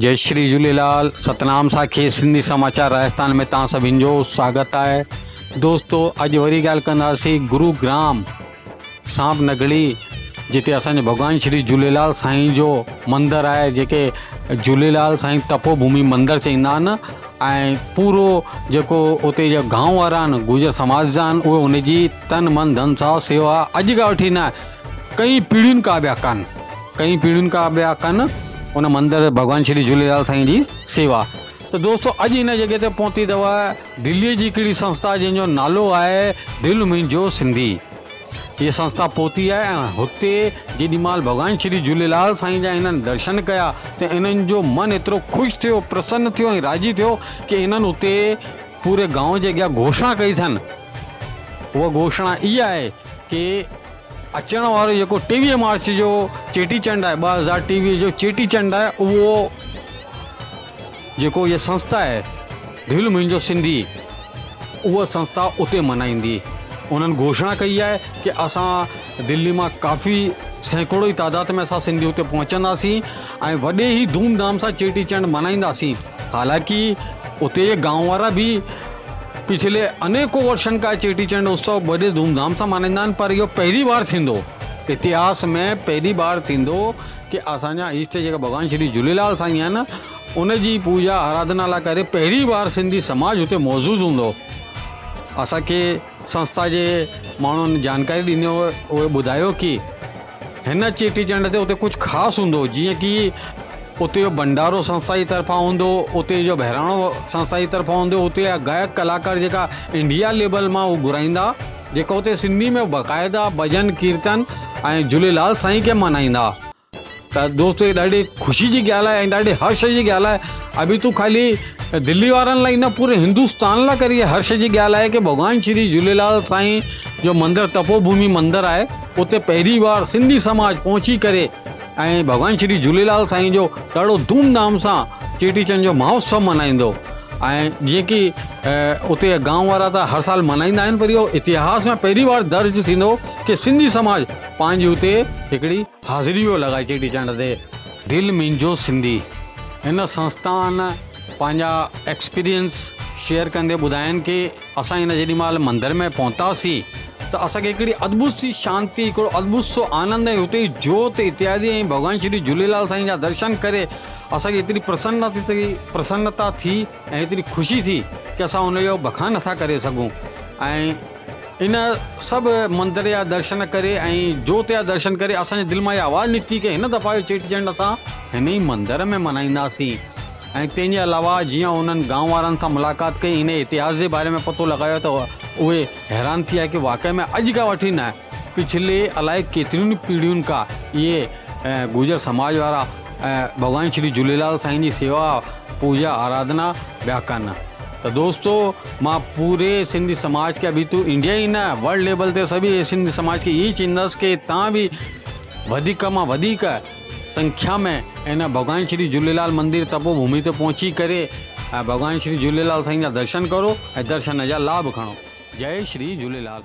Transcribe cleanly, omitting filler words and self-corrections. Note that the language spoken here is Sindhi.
جئي شري جهوليلال ستنام ساکي سنڌي سماچار راجستان ۾ توهان سڀني جو سواگت آهي دوستو اڄ وري ڳالهه ڪنداسين گرو گرام سانپ نگڙي جتي اسان جو ڀڳوان شري جهوليلال سائين جو مندر آهي جيڪي جهوليلال سائين تپو ڀومي مندر چئيندا آهن ۽ پورو جيڪو اتي جا گانو وارا آهن گجر سماج جا آهن اهي ان جي تن من ڌن سان سيوا اڄ کان وٺي نه ڪئي پيڙهين کان پيا ڪن ڪئي پيڙهين کان پيا ڪن ان مندر ڀڳوان شري جهوليلال سائين جي سيوا ته دوستو اڄ هن جڳهه تي پهتي اٿو دلي جي هڪڙي سنسٿا جنهن جو نالو آهي دل منهنجو سنڌي هي سنسٿا پهتي آهي ۽ هتي جيڏي مهل ڀڳوان شري جهوليلال سائين جا هنن درشن ڪيا ته انهن جو من ايترو خوش ٿيو پرسن ٿيو ۽ راضي ٿيو ڪي انهن هتي پوري گائون جي اڳيان گهوشڻا ڪئي اٿن اها گهوشڻا اها آهي ڪي اچڻ وارو جيڪو 23 مارچ جو چيٽي چنڊ آهي 2023 جو چيٽي چنڊ آهي اهو جيڪو هي سنسٿا آهي دل منهنجو سنڌي اها سنسٿا اتي منائيندي انهن گهوشڻا ڪئي آهي ڪي اسان دلي مان ڪافي سيڪڙو ئي تعداد ۾ اسان سنڌي اتي پهچنداسين ۽ وڏي ئي ڌوم ڌام سان چيٽي چنڊ منائينداسين حالانڪه اتي جي گائون وارا به پڇلي انيڪو ورشن کان چيٽي چنڊ اتسو وڏي ڌوم ڌام سان ملهائيندا آهن پر اهو پهرين بار ٿيندو اتهاس ۾ پهرين بار ٿيندو ڪي اسان جا اشٽ جيڪا ڀڳوان شري جهوليلال سائين آهن ان جي پوڄا آراڌنا لاء ڪري پهرين بار سنڌي سماج هتي موجود هوندو اسان کي سنسٿا جي ماڻهن جانڪاري ڏني اهي ٻڌايو ڪي هن چيٽي چنڊ تي اتي ڪجهه خاص هوندو جيئن ڪي اتي جو ڀنڊارو سنسٿا جي طرفان هوندو اتي جو بهراڻو سنسٿا جي طرفان هوندو اتي جا گائڪ ڪلاڪار جيڪا انڊيا ليول مان هو گهرائيندا جيڪا اتي سنڌي ۾ باقاعده ڀڄن ڪيرتن ۽ جهوليلال سائين کي ملهائيندا ته دوستو هي ڏاڍي خوشي جي ڳالهه آهي ۽ ڏاڍي هرش جي ڳالهه آهي ابي تون خالي دلي وارن لاء نه پوري هندستان لاء ڪري هرش جي ڳالهه آهي ڪي ڀڳوان شري جهوليلال سائين جو مندر تپو ڀومي مندر آهي اتي پهرين بار سنڌي سماج پهچي ڪري ۽ ڀڳوان شري جهوليلال سائين جو ڏاڍو ڌوم ڌام سان چيٽي چنڊ جو مهوتسو ملهائيندو ۽ جيئن ڪي اتي گانو وارا ته هر سال ملهائيندا آهن پر اهو اتهاس ۾ پهرين بار درج ٿيندو ڪي سنڌي سماج پنهنجي اتي هڪڙي حاضري پيو لڳائي چيٽي چنڊ تي. دل منهنجو سنڌي هن سنسٿان پنهنجا ايڪسپيرينس شيئر ڪندي ٻڌاين ڪي اسان هن جيڏي مهل مندر ۾ پهتاسين ته اسان کي هڪڙي ادڀت سي شانتي هڪڙو ادڀت سو آنند ۽ اتي جوت اتيادي ۽ ڀڳوان شري جهوليلال سائين جا درشن ڪري اسان کي ايتري پرسنتا ٿي پرسنتا ٿي ۽ ايتري خوشي ٿي ڪي اسان ان جو بکان نٿا ڪري سگهون ۽ ان سڀ مندر جا درشن ڪري ۽ جوت جا درشن ڪري اسان جي دل مان اها آواز نڪتي ڪي هن دفعا جو چيٽي چنڊ اسان هن ئي مندر ۾ ملهائينداسين ۽ تنهن جي علاوه جيئن انهن گانو وارن سان ملاقات ڪئي هن اتهاس جي باري ۾ پتو لڳايو ته اهي حيران ٿي ويا ڪي واقعي ۾ اڄ کان وٺي نه پڇلي الائي ڪيترين ئي پيڙهين کان اهي گوجر سماج وارا ڀڳوان شري جهوليلال سائين جي سيوا پوڄا آراڌنا پيا ڪن ته دوستو مان پوري سنڌي سماج کي ابي تو انڊيا ئي نه ورلڊ ليول تي سڀي سنڌي سماج کي اهي چوندس ڪي تان به وڌيڪ مان وڌيڪ سنکيا ۾ ان ڀڳوان شري جهوليلال مندر تپو ڀومي تي پهچي ڪري ۽ ڀڳوان شري جهوليلال سائين جا درشن ڪرو ۽ درشن جا لاڀ کڻو جئي شري جهوليلال.